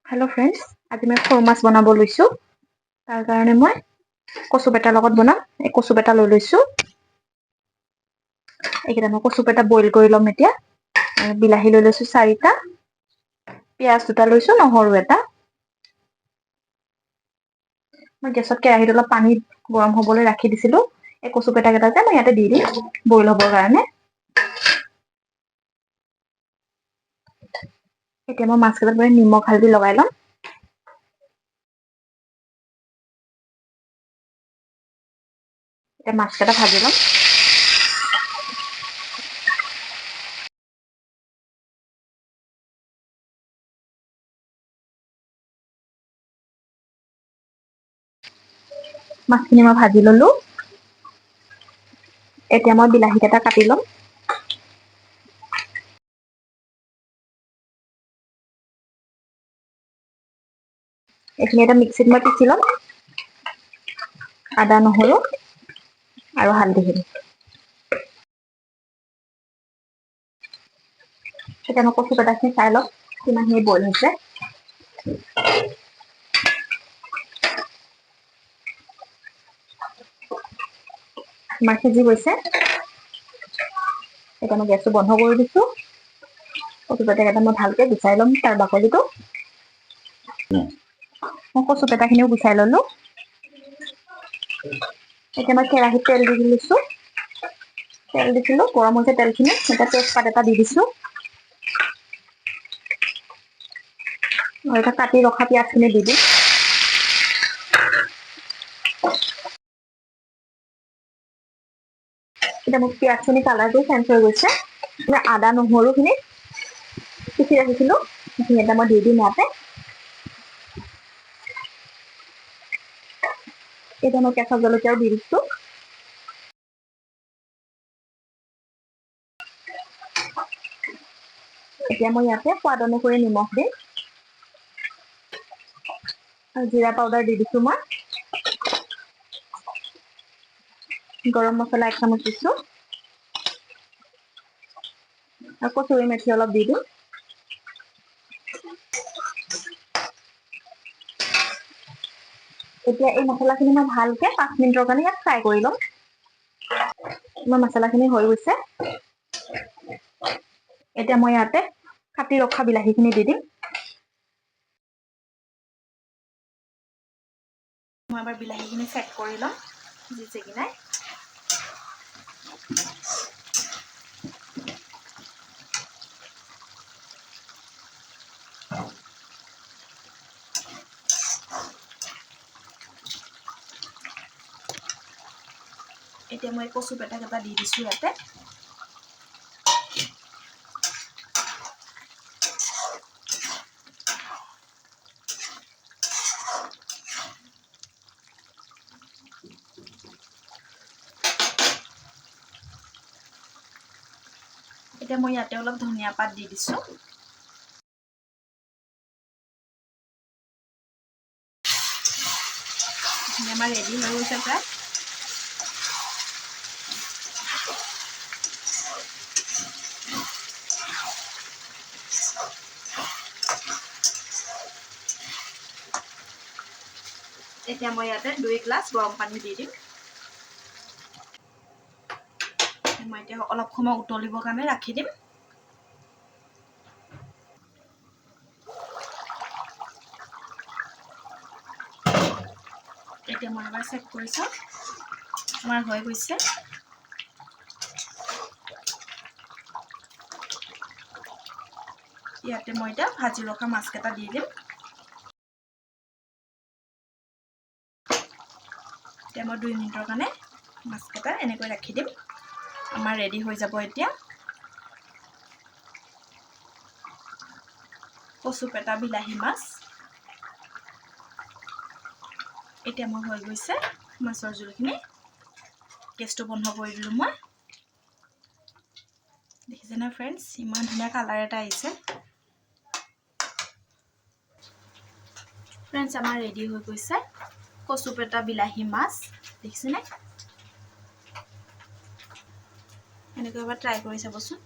Hello' friends, আজি মই সৰু মাছ বনাব লৈছোঁ। তাৰ কাৰণে মই কচু পেটাৰ লগত বনাম। এই কচু পেটা লৈ লৈছোঁ। এইকেইটা মই কচু পেটা বইল কৰি ল'ম এতিয়া। বিলাহী লৈ লৈছোঁ 4টা, পিঁয়াজ 2টা লৈছোঁ, নহৰু এটা। মই গেছত কেৰাহীত অলপ পানী গৰম হ'বলৈ ৰাখি দিছিলোঁ। এই কচু পেটাকেইটা যে মই ইয়াতে দি দিম বইল হ'বৰ কাৰণে। এতিয়া মই মাছকেইটাত মানে নিমখ হালধি লগাই ল'ম। এতিয়া মাছকেইটা ভাজি ল'ম। মাছখিনি মই ভাজি ল'লো। এতিয়া মই বিলাহীকেইটা কাটি ল'ম। এইখিনি এটা মিক্সিত মই পিচি ল'ম, আদা নহৰু আৰু হালধিখিনি। এতিয়া মই কচু পেটাখিনি চাই ল'ম কিমানখিনি বইল হৈছে। আমাৰ সিজি গৈছে। এতিয়া মই গেছটো বন্ধ কৰি দিছোঁ। কচু পেটাকেইটা মই ভালকে গুচাই ল'ম তাৰ বাকলিটো। মই কচু পেটাখিনিও গুচাই ল'লো। এতিয়া মই কেৰাহীত তেল দি লৈছোঁ। তেল দিছিলোঁ, গৰম হৈছে তেলখিনি। এতিয়া তেজপাত এটা দি দিছোঁ। আৰু এটা কাটি ৰখা পিঁয়াজখিনি দি দিম। এতিয়া মোৰ পিঁয়াজখিনি কালাৰটো চেঞ্জ হৈ গৈছে। এতিয়া আদা নহৰুখিনি পিচি ৰাখিছিলোঁ, সেইখিনি এটা মই দি দিম ইয়াতে। এতিয়া মই কেঁচা জলকীয়াও দি দিছোঁ। এতিয়া মই ইয়াতে সোৱাদ অনুসৰি নিমখ দিম আৰু জিৰা পাউডাৰ দি দিছোঁ মই। গৰম মছলা 1 চামুচ দিছোঁ আৰু কচুৰি মেথি অলপ দি দিম। এতিয়া এই মছলাখিনি মই ভালকে 5 মিনিটৰ কাৰণে ইয়াত ফ্ৰাই কৰি ল'ম। মোৰ মছলাখিনি হৈ গৈছে। এতিয়া মই ইয়াতে কাটি ৰখা বিলাহীখিনি দি দিম। মই এবাৰ বিলাহীখিনি চেক কৰি ল'ম সিজিছে কি নাই। এতিয়া মই কচু পেটাকেইটা দি দিছোঁ ইয়াতে। এতিয়া মই ইয়াতে অলপ ধনিয়া পাত দি দিছোঁ। এইখিনি আমাৰ ৰেডি হৈ গৈছে প্ৰায়। এতিয়া মই ইয়াতে 2 গ্লাছ গৰম পানী দি দিম। মই এতিয়া অলপ সময় উতলিবৰ কাৰণে ৰাখি দিম। এতিয়া মই এবাৰ চেক কৰি চাওঁ, আমাৰ হৈ গৈছে। ইয়াতে মই এতিয়া ভাজি ৰখা মাছকেইটা দি দিম। এতিয়া মই 2 মিনিটৰ কাৰণে মাছকেইটা এনেকৈ ৰাখি দিম। আমাৰ ৰেডি হৈ যাব এতিয়া কচু পেটা বিলাহী মাছ। এতিয়া মোৰ হৈ গৈছে মাছৰ জোলখিনি। গেছটো বন্ধ কৰি দিলোঁ মই। দেখিছেনে ফ্ৰেণ্ডছ, ইমান ধুনীয়া কালাৰ এটা আহিছে। ফ্ৰেণ্ডছ, আমাৰ ৰেডি হৈ গৈছে কচু পেটা বিলাহী মাছ। দেখিছেনে? এনেকৈ এবাৰ ট্ৰাই কৰি চাবচোন।